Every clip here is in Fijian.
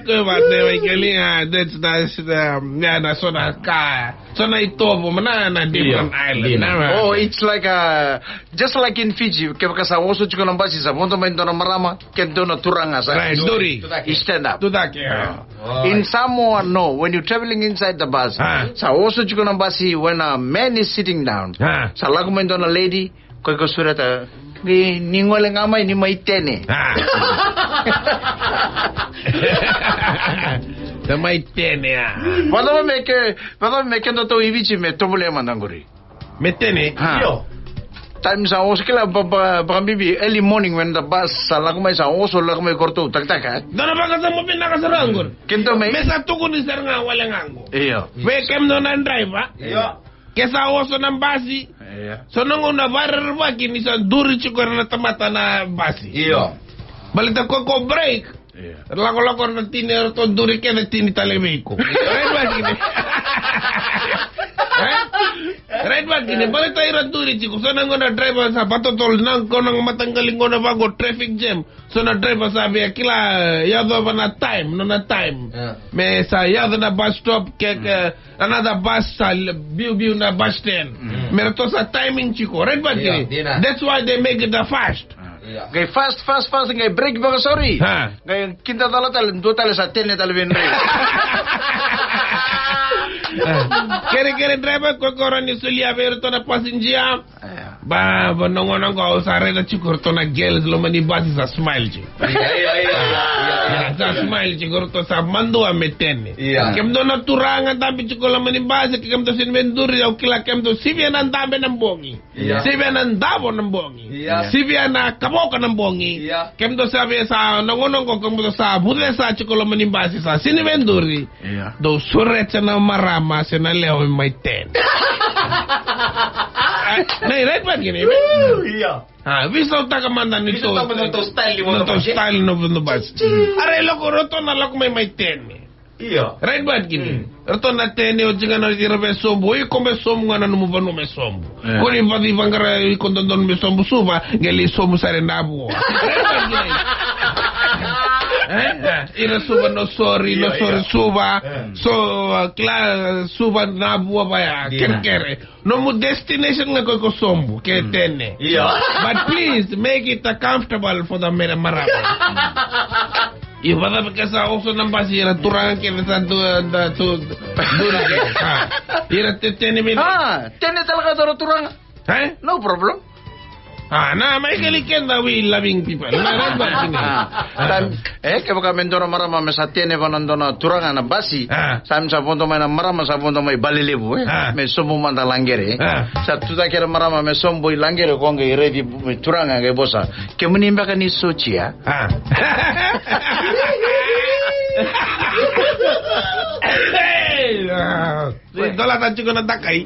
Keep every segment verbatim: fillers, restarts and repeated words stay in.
Ko vata mai keli, ah, that's, that's, um, yeah, na so na ka. So na itovo, mana na different island. Oh, it's like a, just like in Fiji, kevaka sa oso tiko na basi, sa vodo mai dua na marama, ke dua na turaga sa. Right, duri. Stand up. Tutaki, yeah. In Samoa, no. When you're traveling inside the bus, sa oso tiko na basi, when a man is sitting down, sa lako mai dua na lady, ko iko sureta, ni, ni gole ga mai, ni mai tene. Ah. Sa mai tene, ah. Vata me ke, vata me ke datou i Viti me tovolea mada qori. Me tene? Ha. Io. Taimi sa oso kila ba, ba, ba bibi, early morning when the bus sa lako mai sa oso lako mai ko ratou, takitaki, eh? Dua na vakasama vinaka sara qori. Kemudou mai. Me sa tukuni sara ga wale ga qo. Io. Vei kemudou na driver. Io. Ke sa oso na basi. Io. So na gauna vakarerevaki ni sa duri tiko era na tamata na basi. Io. Baleta ko ko break. Io. Lakolako era na tini, era to duri kece tini tale vei iko. Right back in. Eh? Right back in. Baleta era duri tiko. So na gauna driver sa vatotolo na gauna mataqali gauna vaqo traffic jam. So na driver sa via kila, eh, yacova na time, nona time. Yeah. Me sa yaco na bus stop, ke, ke, another bus sa l-, biu, biu na bus stand. Mm. Me ratou sa timing tiko, right, but yeah, dina. That's why they make it the fast. Yeah. Qai fast, fast, fast, qai break beka, sorry. Ha. Qai kida tale, tale, dua tale sa tene tale vei na driver. Kere, kere driver, ko ko rawa ni solia vei iratou na passenger. Aya. Ba, ba, na gauna qo au sa raica tiko ratou na girls loma ni basi sa smile tiko. Io, io, io, io, io. Sa smile tiko ratou sa madua me tene. Io. Kemudou na turaga dabe tiko loma ni basi, ke kemudou sega ni via duri, au kila kemudou sivia na dabe na bogi. Io. Sivia na davo na bogi. Io. Sivia na kavoka na bogi. Io. Kemudou sa via sa, na gauna qo kemudou sa vucesa tiko loma ni basi sa sega ni via duri. Io. Dou sureta na marama se na lewe mai tene. Nei, right back in, eh? Io. A, veisautaka mada ni tou, tou style ni vodo basi. Ara, e lako, ratou na lako mai mai tene. Io. Right back in. Mm. Ratou na tene, o jiga na ira via sobu, iko me sobu ga na nomu vanua me sobu. Eh. Ko ni vadi vaqara iko dodonu me sobu Suva, qai lai sobu sara e Navua. Eh, eh, ira Suva, no sorry, no sorry, Suva. Eh. So, uh, kila Suva, Navua vaya, kerekere. Nomu destination ga ko iko sobu, ke tene. Io. But please, make it, uh, comfortable for the mera-, marama. Io, vata ke sa oso na basi, ira turaga ke sa tu, da tu, duri ke. Ha. Ira te tene me. Ah, tene tale ga toro turaga. Eh? No problem. Ah, na, mai keli keda we loving people. Na, na, na, na. Ah, tan, eh, kevaka me dua na marama me sa tene vua na dua na turaga na basi. Ah. Sa me sa vodo mai na marama, sa vodo mai Balelevu, eh. Ah. Me sobu mada Laqere, eh. Ah. Sa tucake na marama me sobu i Laqere, ko qai raici turaga qai vosa. Kemuni beka ni sotia? Ah. Hey, ah. Dolata tiko na dakai.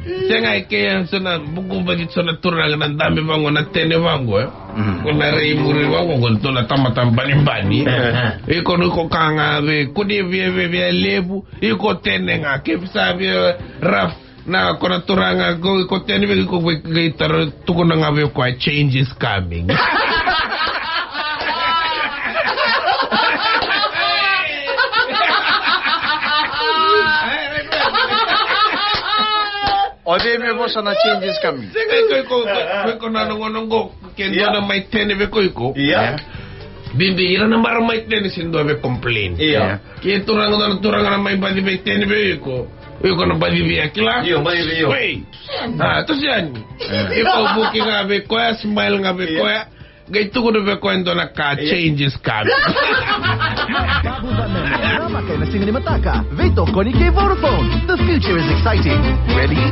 Sega, e ke so na buku baki so na turaga na dabe vaqo, na tene vaqo, eh. Mm. Ko na rei muri vaqo, ko dua na tamata banibani. Eh. Iko ni ko ka ga vei, ko ni via, via, via levu, iko tene ga, ke sa via rough. Na, ko na turaga, ko, ko tene vei, ko, ko, ko taro, tukuna ga vei koya, change is coming. O cei me vosa na change is coming? Sega, iko, iko, iko, iko na nongonongo, ke dua na mai tene vei iko. Io. Bibi, ira na marama mai tene se dua vei complain. Io. Ke turaga, dua na turaga na mai baci vei tene vei iko. Iko na baci vei, kila? Io, baci vei iko. Wei. Ah, tu siani. Iko vuki ga vei koya, smile ga vei koya. Qai tukuna vei koya e dua na ka, change is coming. Babu Banana, na maka ena siga ni mataka. Veitokoni kei Vodafone. The future is exciting. Ready?